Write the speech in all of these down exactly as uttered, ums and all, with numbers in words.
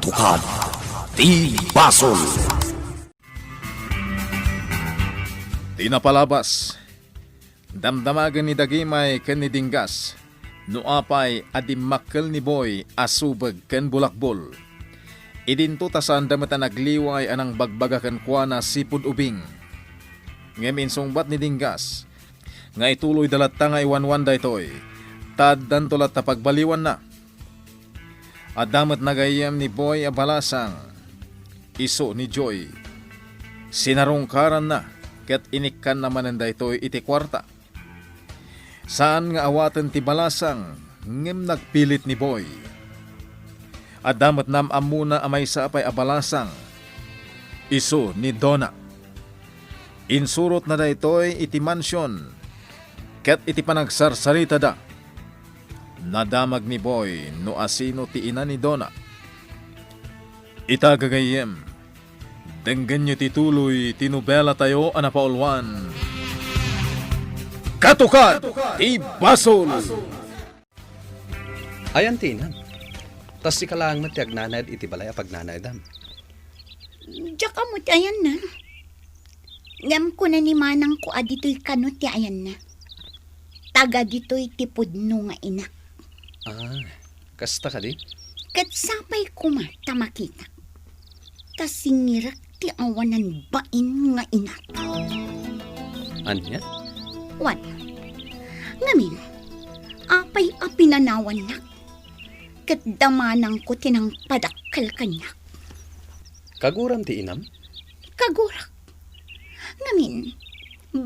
Tukad ti basol. Ti napalabas, damdamagen ni Dagimay ken ni Dinggas no apay a dimmakkel ni Boy a subeg ken bulakbol. Idinto ta saanda met a nagliway a nangbagbaga kenkuana sipud ubing. Ngem insungbat ni Dinggas nga ituloyda latta nga iwanwan daytoy, ta addanto latta pagbaliwanna. Adda met nagayyem ni Boy a balasang, isu ni Joy. Sinarungkaranna ket inikkanna manen daytoy iti kuarta. Saan nga awaten ti balasang, ngem nagpilit ni Boy. Adda met naam-ammona a maysa pay a balasang, isu ni Dona. Insurotna daytoy iti mansion, ket iti panagsarsaritada, nadamag ni Boy no asino ti ina ni Dona. Ita, gagayyem, denggenyo ti tuloy ti nobelatayo a napauluan, Katukad ti Basol. Ayan ti inam. Ta sika laeng met ti agnanaed iti balay a pagnanaedam. Diak ammo ti ayanna. Ngem kuna ni manangko a ditoy kano ti ayanna. Taga ditoy ti pudno nga inak. Ah, kasta kadi? Ket sapay koma ta makitak. Ta singirek ti awanan bain nga inak. Ania? Wen. Ngamin, apay a pinanawannak? Ket da manangko ti nangpadakkel kaniak. Kaguram ti inam? Kagurak. Ngamin,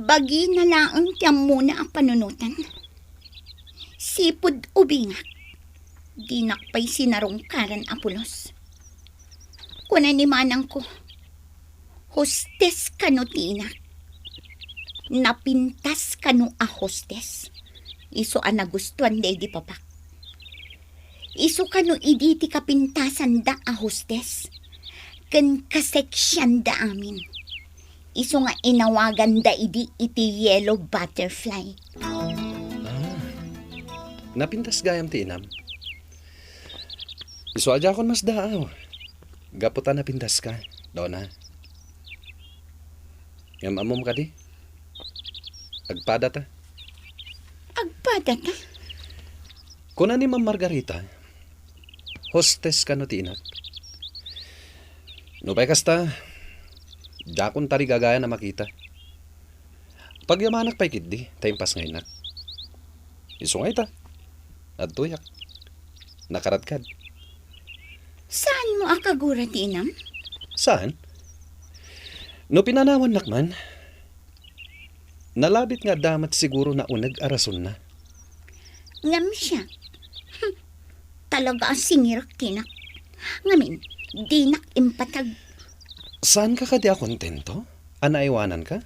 bagina laeng ti ammona a panunotan. Sipud ubingak, dinak pay sinarungkaran a pulos. Kuna ni manangko, hostes kano ti inak. Napintas kano a hostes. Isu a nagustuan daydi papak. Isu kano idi ti kapintasanda a hostes ken kaseksianda amin. Isu nga inawaganda idi iti yellow butterfly. Ah, napintas gayam ti inam. Isu a diakon masdaaw. Gapu ta napintaska, Dona. Ngem ammom kadi? Agpadata. Agpadata? Kuna ni Ma'am Margarita, hostes kano ti inak. Nupay kasta, diakon tarigagayan a makita. Pagyamanak pay ketdi, ta impas nga innak. Isu nga ita, adtoyak. Nakaradkad. Saanmo a kagura ti inam? Saan? No pinanawannak man, nalabit nga adda met siguro nauneg a rasonna. Ngem siak, hmm, talaga a singirek ti inak. Ngamin, dinak impateg. Saanka kadi a kontento a naiwananka?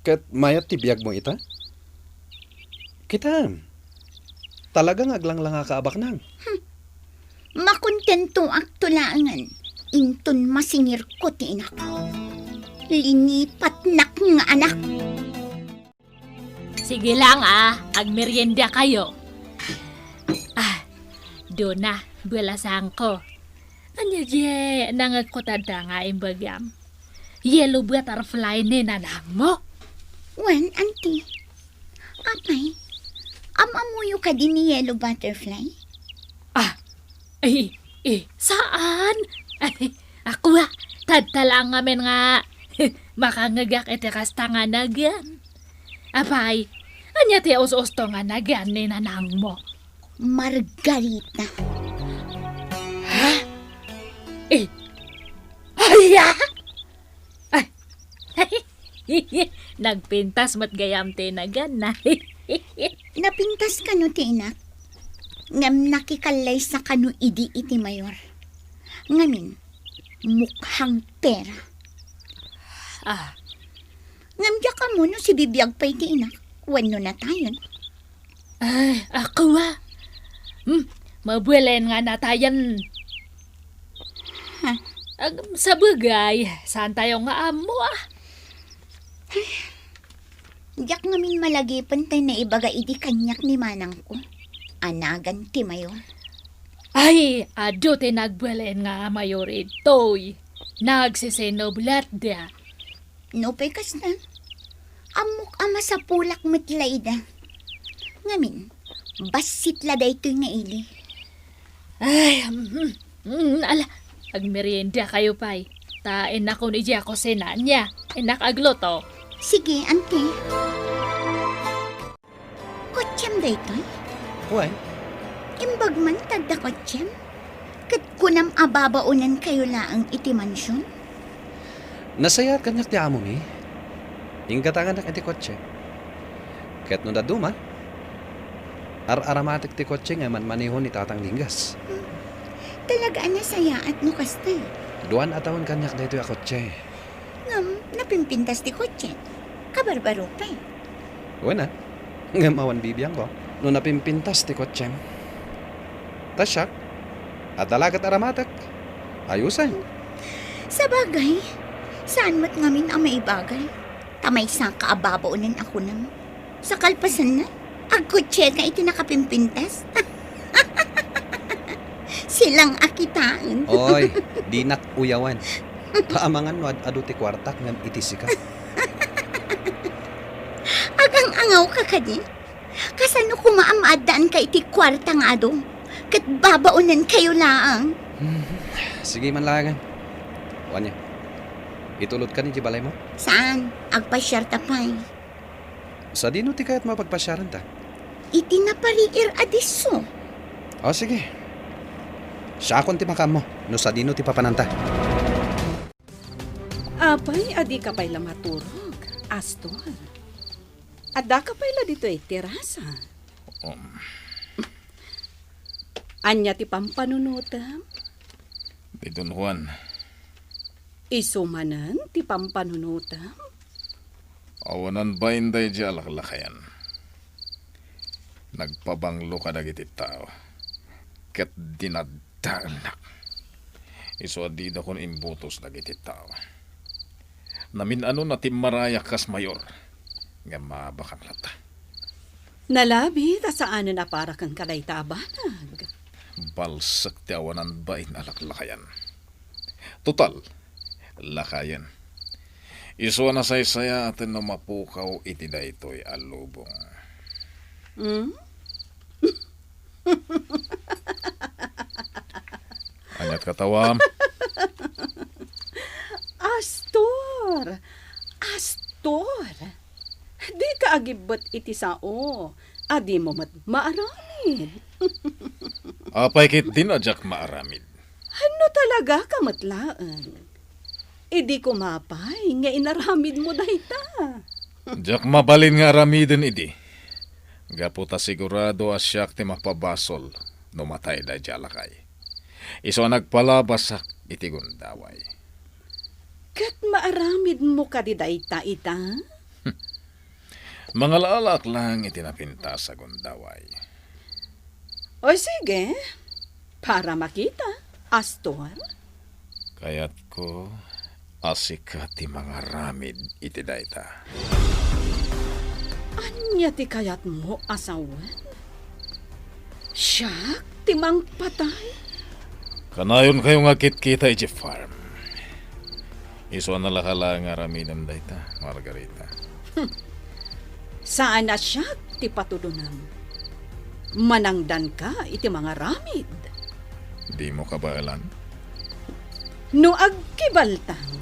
Ket mayat ti biagmo ita? Kitam, talaga nga aglanglangaka a baknang. Hmm. Makontentoak to laengen inton masingirko ti inak. Linipatnak nga anak. Sige lang, ah, agmerienda kayo. Ah, Dona, balasangko. Ania diay nangegko tadta nga imbagam? Yellow butterfly ni nanangmo? Wen, auntie. Apay, am-ammoyo kadi ni yellow butterfly? Ah, eh, eh, saan? Ay, ako, ah, tadta lang ngamin nga makangegak iti kasta nga nagan. Apay, ania ti us-usto nga nagan ni nanangmo? Margarita. Ha? Eh, aya? Ay, nagpintas met gayam ti naganna. Napintas kano ti inak? Ngem nakikallaysa kano idi iti mayor. Ngamin, mukhang pera. Ah. Ngem diak ammo no sibibiag pay ti inak wenno natayen. Ay, ako, ah. Hmm, mabuelen nga natayen. Ha? Ag-, sabagay, saan tayo nga ammo, ah? Diak ngamin malagipen tay naibaga idi kaniak ni manangko. Anagan ti mayor. Ay, adu ti nagbalin nga mayor ditoy. Nagsisinublatda. Nupay kasta, ammok a masapulak met la ida. Ngamin, bassit la daytoy nga ili. Ay, mm, mm, ala, agmeriendakayo pay. Ta innakon idiay kusina, ania, innak agluto. Sige, ante. Kotsem daytoy? Wen. Imbag man ta adda kotsem? Ket kunam a babaonenkayo laeng iti mansion? Nasayaat kaniak ti amomi. Inggatangannak iti kotse. Ket no dadduma, ar-aramatek ti kotse nga manmaneho ni Tatang Lingas. Hmm. Talaga a nasayaat no kasta. Duan a tawen kaniak daytoy a kotse. Ngem napimpintas ti kotse. Kabarbaro pay. Wen a, ngem awan bibiangko no napimpintas ti kotsem. Ta siak, adda la ket aramatek. Ayusen. Sabagay, saan met ngamin a maibagay. Ta maysaka a babaonen a kunam. Sa kalpasanna, agkotseka iti nakapimpintas. Silang a kitaen. Oy, dinak uyawan. Ta amangan no ad-adu ti kuartak ngem iti sika. Agang-angawka kadi? Kasano koma a maaddaanka iti kuarta nga adu? Ket babaonenkayo laeng. Hmm, sige man laengen. Wen a, itulodkan iti balaymo? Saan? Agpasiarta pay. Sadino ti kayatmo a pagpasiaranta? Iti napariir a disso. O, sige. Siakon ti makaammo no sadino ti papananta. Apay, a dika pay la maturog, Astor? Addaka pay la ditoy terasa? Um. Ania ti pampanunotem? Ni Don Juan. Isu manen ti pampanunotem? Awanan bain daydiay a laklakayan. Nagpabanglo kadagiti tao, ket dinaddaelnak. Isu a didakon imbutos dagiti tao. Namin-ano na ti marayak kas mayor, ngem maabakak latta. Nalabi ta saanen a para kenka dayta a banag. Balsek ti awanan bain a laklakayan. Total, lakayen. Isu a nasaysayaaten no mapukaw iti daytoy a lubong. Hmm? Aniat katawam? Astor! Astor! Dika agibbet iti sao a dimo met maaramid. Apay ketdin a diak maaramid? No talagaka met laeng, idi koma pay nga inaramidmo dayta. Diak mabalin nga aramiden idi, gapu ta sigurado a siak ti mapabasol no matay daydiay a lakay. Isu a nagpalabasak iti gundaway. Ket maaramidmo kadi dayta ita? Mangalaalaak laeng iti napintas a gundaway. O sige, para makita, Astor. Kayatko a sika ti mangaramid iti dayta. Ania ti kayatmo a sawen? Siak ti mangpatay? Kanayonkayo nga agkitkita idiay farm. Isu a nalaka laeng nga aramidem dayta, Margarita. Hmm. Saan a siak ti patudonam. Manangdanka iti mangaramid. Dimo kabaelan? No agkibaltang,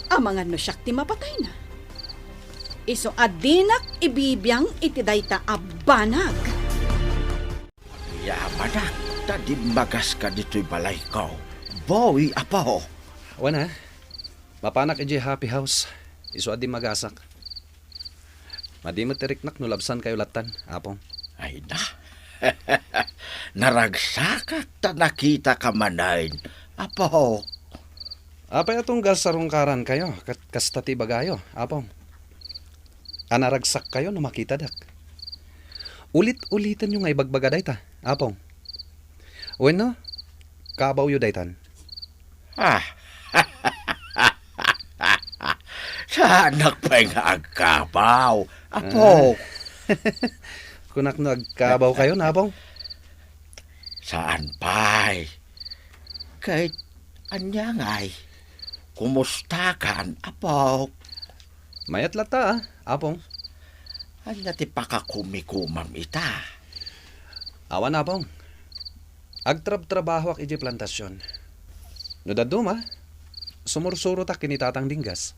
amangan no siak ti mapatayna. Isu a dinak ibibiang iti dayta a banag. Yaamanak ta dimmagaska ditoy balayko. Boy, apo. Wen a, mapanak idiay happy house. Isu a dimmagasak. Madi met ti riknak no labsankayo lattan, Apong. Ay na. Naragsakak ta nakitaka manen, apo. Apay a tunggal sarungkarankayo ket kasta ti ibagayo, Apong? A naragsakkayo no makitadak. Ulit-ulitenyo nga ibagbaga dayta, Apong. Wenno, kabawyo daytan. Ah. Saanak pay nga agkabaw, apo. Ah. Kunak no agkabawkayon, Apong. Saan pay. Ket ania ngay? Kumustakan, apok? Mayat latta, a, apong. Ania ti pakakumikumam ita? Awan, apong. Agtrabtrabahoak idiay plantasion. No dadduma, sumursurotak ken ni Tatang Dinggas.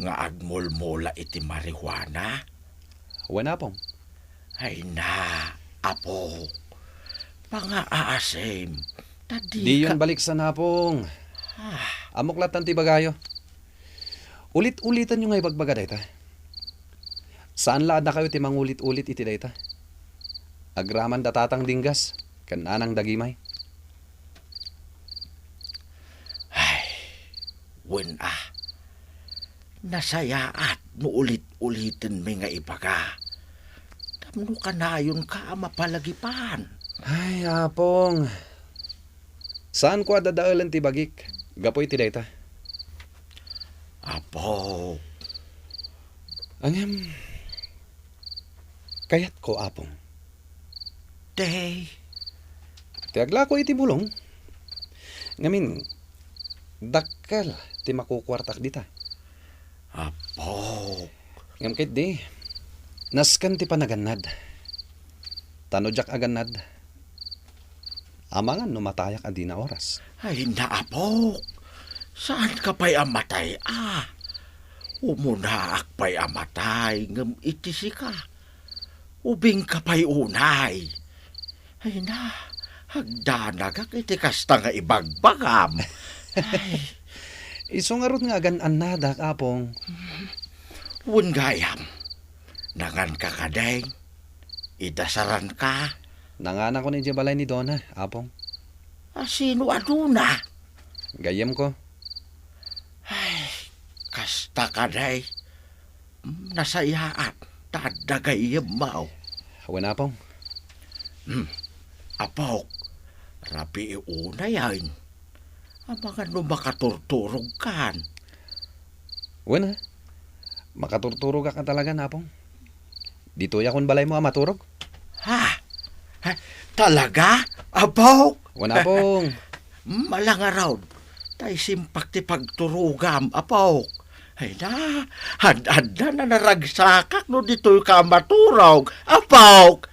Nga agmulmula iti marijuana? Wen, apong. Ay na, apo. Pangaasem. Ta di Diyon ka- baliksan, apong. Ah. Ammok lattan ti ibagayo. Ulit-ulitanyo nga ibagbaga dayta. Saan la a dakayo ti mangulit-ulit iti dayta. Agraman da Tatang Dinggas ken Nanang Dagimay. Ay, wen a. Nasayaat no ulit-ulitenmi nga ibaga. Tapno kanayonka a mapalagipan. Ay, apong. Saanko a dadaelen ti bagik gapu iti dayta. Apo. Ngem, kayatko, apong. Te. Ti aglako iti bulong. Ngamin, dakkel ti makukuartak dita. Apo. Ngem ketdi, nasken ti panagannad. Ta no diak agannad, amangan no matayak a dina oras. Ay, naapok. Saanka pay a matay, a? Umunaak pay a matay ngem iti sika. Ubingka pay unay. Ay na, agdanagak iti kasta nga ibagbagam. Ay. Isu ngarud nga agan-annadak, apong. Wen gayam, nanganka kadi? Idasaranka? Nanganakon idiay balay ni Dona, apong. A, sino a Dona? Gayyemko. Ay, kasta kadi. Nasayaat, ta adda gayyemmo. Wen, apong. Hmm. Apok, rabii unayen. Amangan no makaturturogkan. Wen, a. Makaturturogak a talaga, apong. Ditoyakon balaymo a maturog. Ha? Ha? Talaga? Apok? Wen, apong. Malangarod. Ta isimpak ti pagturogam, apok. Ay na, ad-adda na naragsakak no ditoyka a maturog, apok.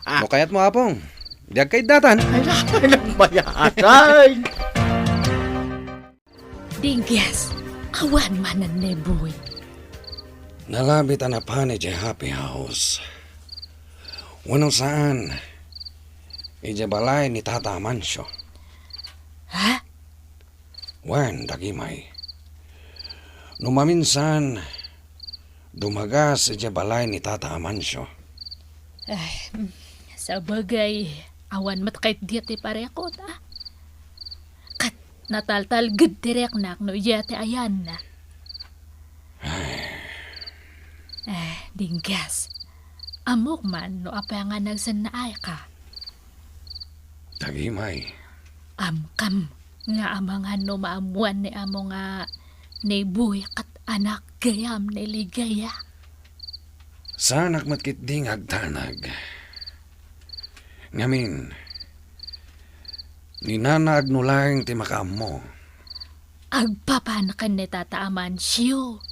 No kayatmo, apong. Diak kaiddatan. Ay na, ay nagmayatay. Dingges, awan manen ni Boy. Nalabit a napan idiay happy house. Wenno saan, idiay balay ni Tata Amancio. Ha? Wen, dagimay. No maminsan, dumagas idiay balay ni Tata Amancio. Ay, mm, sabagay, awan met kayat diay ti parekot, a. Ket nataltalged ti riknak no idiay ti ayanna. Ay. Eh, Dingges, ammok man no apay nga nagsennaayka. Dagimay. Amkam nga amangan no maammoan ni amo nga ni Boy ket anak gayam ni Ligaya. Saanak met ketdi nga agdanag. Ngamin, ni Nana Agno laeng ti makaammo. Agpapan ken ni Tata Amancio.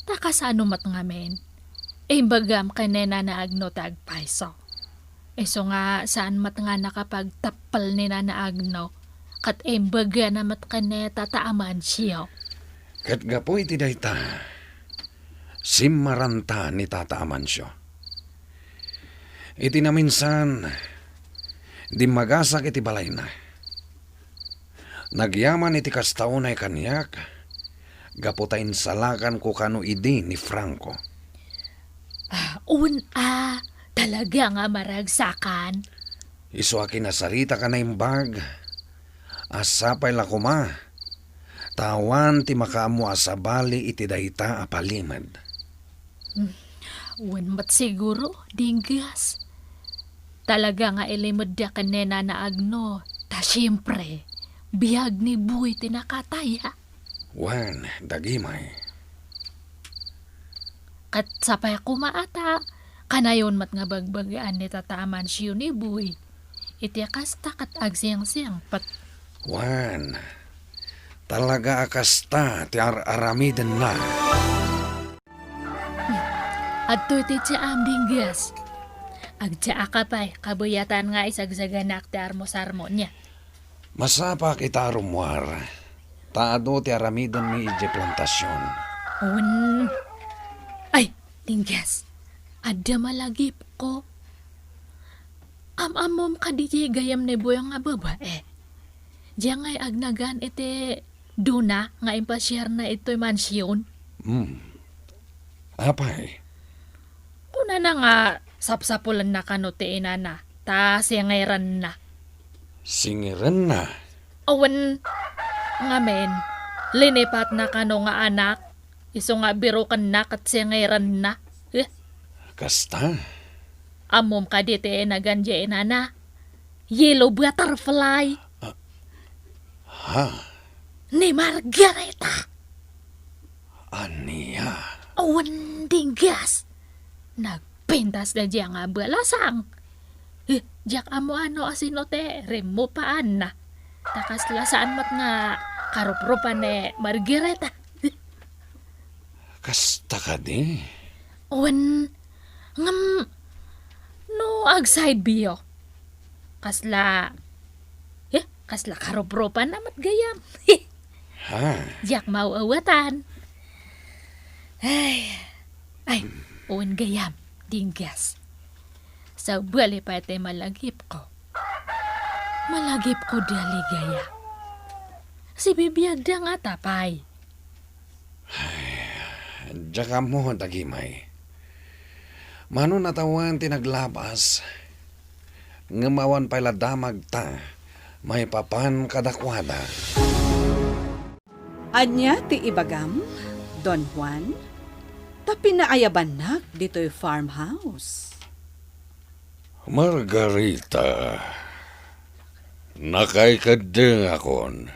Ta kasano met ngamin? Imbagam ken ni Nana Agno ti agpayso. Isu nga saan met nga nakapagtappel ni Nana Agno, ket imbagana met ken ni Tata Amancio. Ket gapu iti dayta, simmaranta ni Tata Amancio. Iti naminsan, dimmagasak iti balayna. Nagyaman iti kasta unay kaniak, gapu ta insalakanko kano idi ni Franco. Ah, un-a, talaga nga maragsakan. Isu a kinasaritak a naimbag, a sapay la koma, ta awan ti makaammo a sabali iti dayta a palimed. Hmm, wen met siguro, Dinggas. Talaga nga ilimedda ken ni Nana Agno, ta siempre, biag ni Boy ti nakataya. Wen, dagimay. Ket sapay koma a ta, kanayon met nga bagbagaan ni Tata Amancio ni Boy. iti kasta ket agsingsingpet. Wen, talaga a kasta ti ar-aramidenna. Adtoy ti tsiaam, Dinggas. Agtsiaak pay, kabayatan nga isagsaganak ti armusarmonia. Masapak ita a rummuar, ta adu ti aramidenmi idiay plantasion. Wen. Ay, Dinggas, adda malagipko. Am-ammom kadi diay gayam ni Boyong a babae? Diay ngay agnagan iti duna nga impasiarna itoy mansion? Hmm. Apay? Kunana nga sapsapulenna kano ti inana, ta singirenna. Singirenna? Awan ngamin, linipatna kano nga anak, isu nga birukenna ket singirenna. Eh? Kasta? Ammom kadi ti nagan diay inana? Yellow butterfly. Ah, ha? Ni Margarita. Ania? Awan Dinggas. Nagpintas da diay nga balasang. Eh, diak ammo no asino ti rimupaanna. Ta kasla saan met nga karuprupan ni Margarita. Kasta kadi? Wen, ngem, no ag-side view, kasla, eh, kasla karuprupan na met gayam. Ha? Diak maaw-awatan. Ay, ay, wen gayam, Dinggas. Sabali pay ti malagipko. Malagipko diay ligaya. Sibibiagda ngata pay. Ay, diak ammo, dagimay. Mano natawen ti naglabas, ngem awan pay la damagta maipapan kadakuada. Ania ti ibagam, Don Juan? Ta pinaayabannak ditoy farmhouse. Margarita, nakaikeddengakon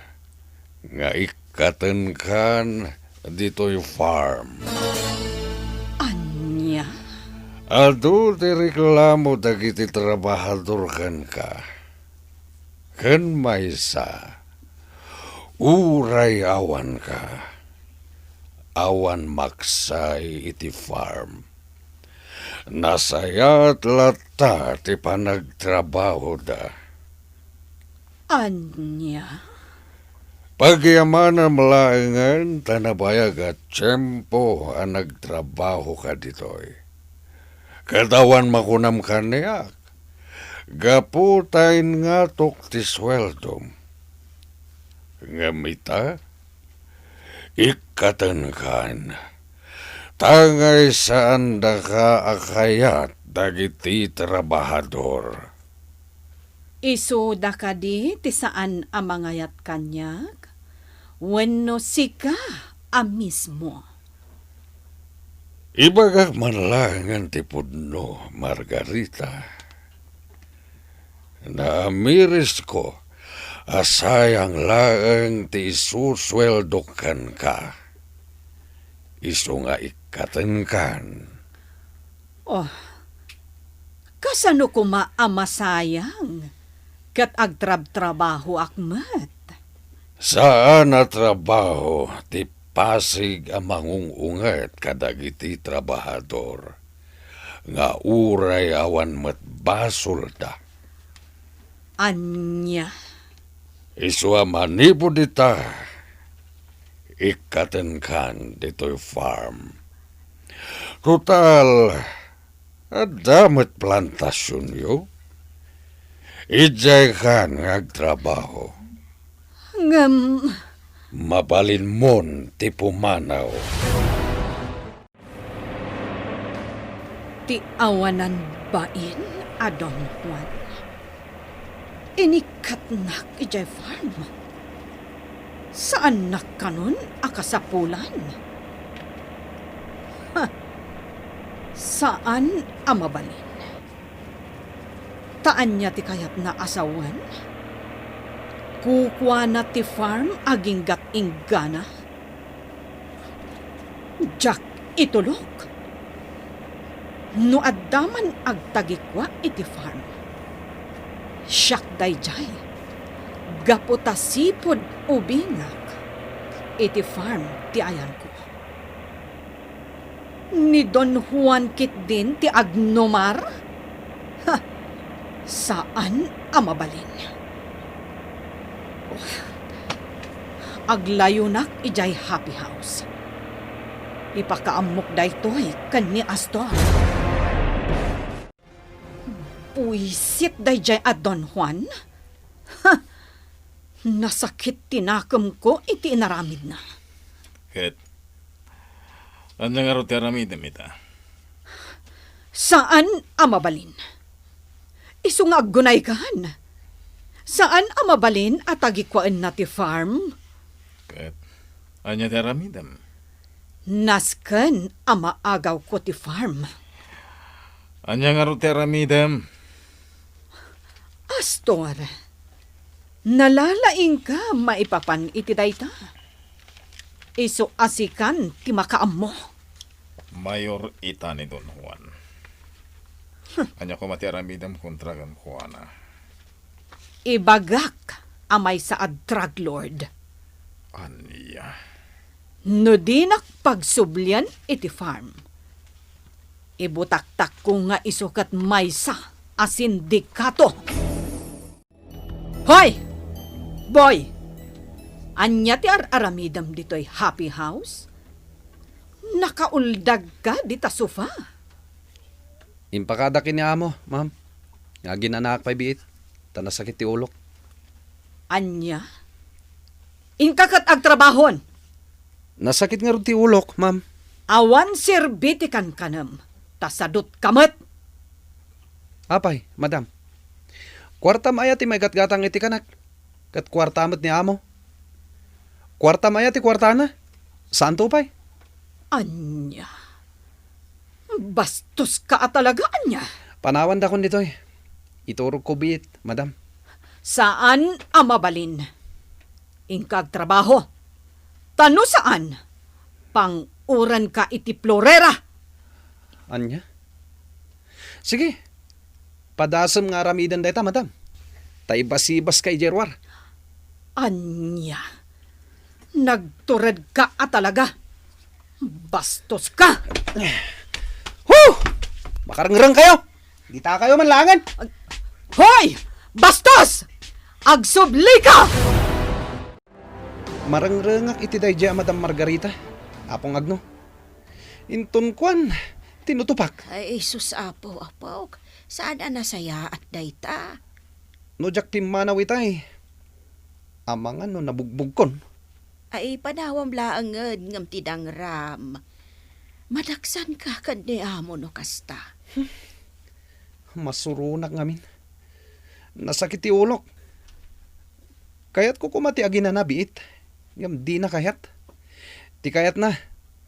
nga ikkatenkan ditoy farm. Ania? Adu ti reklamo dagiti trabahador kenka. Ken maysa, uray awanka, awan maksay iti farm. Nasayaat latta ti panagtrabahoda. Ania? Pagyamanam laengen ta nabayag a tiempo a nagtrabahoka ditoy. Ket awan makunam kaniak, gapu ta ingngatok ti sueldom. Ngem ita, ikkatenkan, ta ngay saandaka a kayat dagiti trabahador. Isuda kadi ti saan a mangayat kaniak? Wenno sika a mismo? Ibagak man laengen ti pudno, Margarita. Naamirisko a sayang laeng ti isusueldok kenka. Isu nga ikkatenkan. Oh, kasano koma a masayang ket agtrabtrabahoak met? Saan a trabaho ti pasig a mangung-unget kadagiti trabahador nga uray awan met basolda. Ania? Isu a manipud ita, ikkatenkan ditoy farm. Total, adda met plantasionyo. Idiaykan nga agtrabaho. Ngem mabalinmon ti pumanaw. Ti awanan bain a Don Juan, inikkatnak idiay farm. Saannak kanon a kasapulan? Ha! Saan a mabalin. Ta ania ti kayatna a sawen? Kukuana ti farm aginggat inggana? Diak itulok. No adda man agtagikua iti farm, Siak daydiay, gapu ta sipud ubingak iti farm ti ayanko. Ni Don Juan ketdin ti agnumar? Ha! Saan a mabalin. Aglayonak idiay Happy House. Ipakaammok daytoy ken ni Astor. Buisit daydiay a Don Juan. Ha! Nasakit ti nakemko iti inaramidna. Ket, ania ngarud ti aramidem ita? Saan a mabalin. Isu nga aggunaykan. Saan a mabalin a tagikuaenna ti farm. Ket, ania ti aramidem? Nasken a maagawko ti farm. Ania ngarud ti aramidem? Astor, nalalaingka maipapan iti dayta. Isu a sikan ti makaammo. Mayor ita ni Don Juan. Ania koma ti aramidem kontra kenkuana? Ibagak a maysa a drug lord. Ania? No dinak pagsublian iti farm, ibutaktakko nga isu ket maysa a sindikato. Hoy! Boy! Ania ti ar-aramidem ditoy Happy House? Nakauldagka dita sofa? Impakadak ken ni amo, ma'am, nga aginanaak pay biit, ta nasakit ti ulok. Ania? Inka ket agtrabahon! Nasakit ngarud ti ulok, ma'am. Awan serbi ti kankanem, ta sadutka met. Apay, madam. Kuartam aya ti maigatgatang iti kanak? Ket kuarta met ni amo. Kuartam aya ti kuartana? Saanto pay? Ania? Bastoska a talaga, ania? Panawan dakon ditoy. Iturogko biit, madam. Saan a mabalin. Inka agtrabaho. Ta no saan, pang-urenka iti florera. Ania? Sige, padasem nga aramiden dayta, madam. Ta ibasibaska idiay ruar. Ania? Nagturedka a talaga. Bastoska! Huh! Makarengrengkayo! Ditakayo man laengen! Hoy! Bastos! Agsublika! Marengrengak iti daydiay a Madam Margarita, Apong Agno. Inton kuan, tinutupak. Ay, sus, Apo, Apok. Saan a nasayaat dayta? No diak pimmanaw itay, amangan no nabugbogkon. Ay, panawam laengen ngem ti dangram. Madaksanka ken ni amo no kasta. Masuronak ngamin. Nasakit ti ulok. Kayatko koma ti aginana biit, ngem dina kayat. Ti kayatna,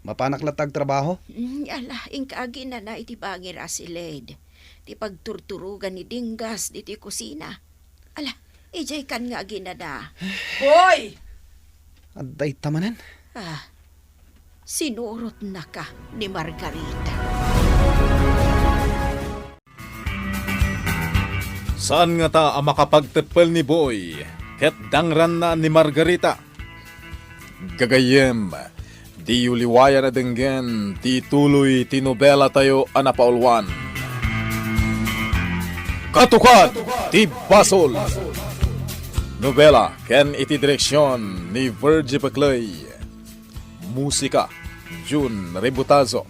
mapanak latta agtrabaho. Mm, ala, inka aginana iti bangir a silid. Ti pagturturogan ni Dingas ditoy kusina. Ala, idiay kan nga aginana. Boy! Adda ita manen. Ah, sinurotnaka ni Margarita. Saan ngata a makapagteppel ni Boy ket dangranna ni Margarita? Gagayyem, diyo liwayan a denggen ti ituloy ti nobelatayo a napauluan, Katukad ti Basol. Nobela ken iti direksion ni Virgie Peclay. Musika, Jun Rebutazo.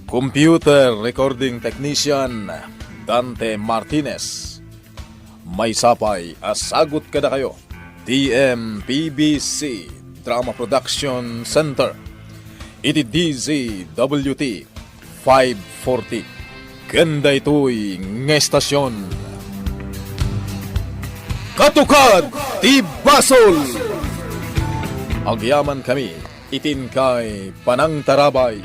Computer Recording Technician, Dante Martinez. Maysa pay a sagut kadakayo, T M P B C Drama Production Center, iti D Z W T five forty. Ken daytoy nga estasion, Katukad ti Basol! Agyamankami iti inkay panangtarabay.